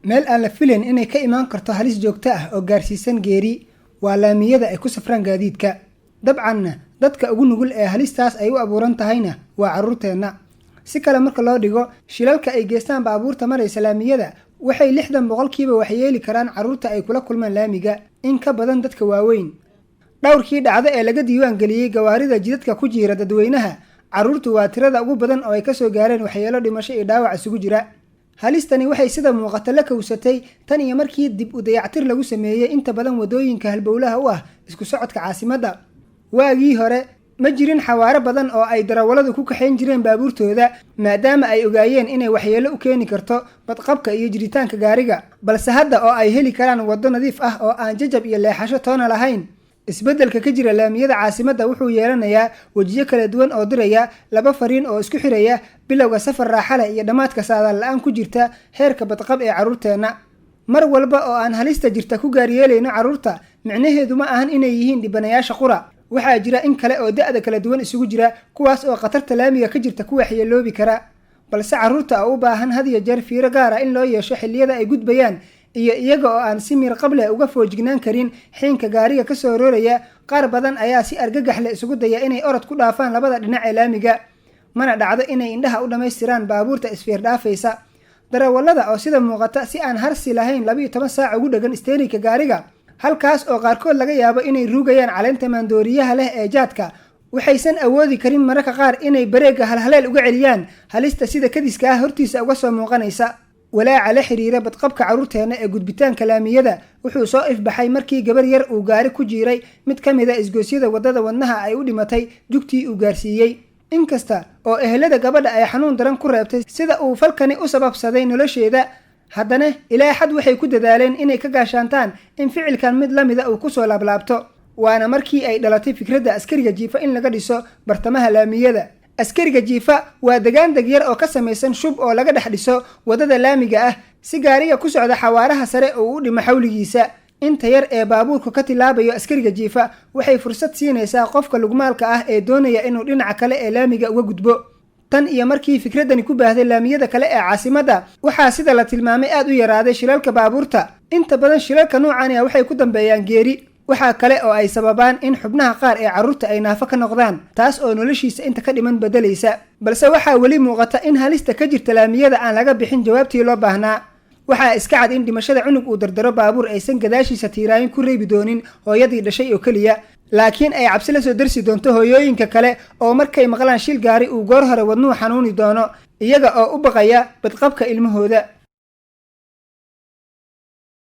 Meel aan la filayn inay ka imaan karto halis joogto ah oo gaarsiisan geeri waa laamiyada ay ku safraan gaadiidka. Dabcanna, dadka ugu nugul ee halistaas ay u abuuran tahayna waa carruurteenna. Si kale marka loo dhigo, shilalka ay geystaan baabuurta maraysa laamiyada waxay 60% waxyeeli karaan carruurta ay kula kulmaan laamiga in ka badan dadka waaweyn. Dhowrkii dhacdo ee laga diiwaan geliyey gawaarida jidadka ku jiira dadweynaha, carruurtu waa tirada ugu badan oo ay kasoo gaareen waxyeelo dhimasho iyo dhaawac isugu jira. Halistani waxay sida muuqata la kowsatay tan iyo markii dib u dayactir lagu sameeyey inta badan wadooyinka halbowlaha u ah isku socodka caasimadda. Waagii hore ma jirin xawaaro badan oo ay darawalladu ku kaxayn jireen baabuurtooda, maadaama ay ogaayeen inay waxyeelo u keeni karto badqabka iyo jiritaanka gaariga. Balse hadda oo ay heli karaan waddo nadiif ah oo aan jajab iyo leexasho toona lahayn, isbeddelka ka jira laamiyada caasimadda wuxuu yeelanayaa wejiyo kala duwan oo diraya laba fariin oo isku xiraya bilowga safar raaxa leh iyo dhammaadka saadaal la-aan ku jirta heerka badqab ee carruurteenna. Mar walba oo aan halista jirta ku gaaryeelayno carruurta, micnaheedu ma ahan inay yihiin dhibanayaasha qura. Waxaa jira in kale oo da-da kala duwan isugu jira, kuwaas oo khatarta laamiga ka jirta ku waxyeeloobi kara. Balse carruurta oo u baahan had iyo jeer fiiro gaar ah in loo yeesho xilliyada ay gudbayaan, iyo iyaga oo aan si miir qab leh uga foojignaan karin xiinka gaariga kasoo rooraya, qaar badan ayaa si argagax leh isugu daya inay orod ku dhaafaan labada dhinac ee laamiga, mana dhacdo inay indhaha u dhammaystiraan baabuurta isfiirdhaafaysa. Darawallada oo sida muuqata si aan harsi lahayn 12 saac ugu dhegan isteerinka gaariga, halkaas oo qaarkood laga yaabo inay ruugayaan caleenta maandooriyaha leh ee jaadka, waxaysan awoodi karin mararka qaar inay bareega halhaleel uga celiyaan halista sida kadiska ah hortiisa uga soo muuqanaysa. Walaaca la xiriira badqabka carruurteenna ee gudbitaanka laamiyada wuxuu soo ifbaxay markii gabar yar uu gaari ku jiiray mid ka mid ah isgoysyada waddada Wadnaha ay u dhimatay jugtii uu gaarsiiyey. Inkasta oo ehelada gabadha ay xanuun daran ku reebtay sida uu falkani u sababsaday nolosheeda, haddana ilaa xad waxay ku dadaaleen inay ka gaashaantaan in ficilkan mid la mida uu kusoo laablaabto. Waana markii ay dhalatay fikradda askariga jiifa in laga dhiso bartamaha laamiyada. Askariga jiifa waa degaan deg yar oo ka samaysan shub oo laga dhex dhiso waddada laamiga ah, si gaariga ku socda xawaaraha sare oo u dhimo xawligiisa. Inta yar ee baabuurku ka tilaabayo askariga jiifa waxay fursad siinaysaa qofka lugmaalka ah ee doonaya inuu dhinaca kale ee laamiga uga gudbo. Tan iyo markii fikraddani ku baahday laamiyada kale ee caasimadda, waxaa sida la tilmaamay aad u yaraaday shilalka baabuurta. Inta badan shilalka noocani ah waxay ku dambeeyaan geeri. Waxaa kale oo ay sababaan in xubnaha qaar ee carruurta ay naafo ka noqdaan, taas oo noloshiisa inta ka dhiman bedelaysa. Balse waxaa weli muuqata in halista ka jirta laamiyada aan laga bixin jawaabtii loo baahnaa. Waxaa iska cad in dhimashada cunug uu dardaro baabuur aysan gadaashiisa tiiraayin ku reebi doonin hooyadii dhashay oo keliya, laakiin ay cabsi la soo darsi doonto hooyooyinka kale oo markay maqlaan shil gaari uu goor hore wadnuhu xanuuni doono, iyaga oo u baqaya badqabka ilmahooda.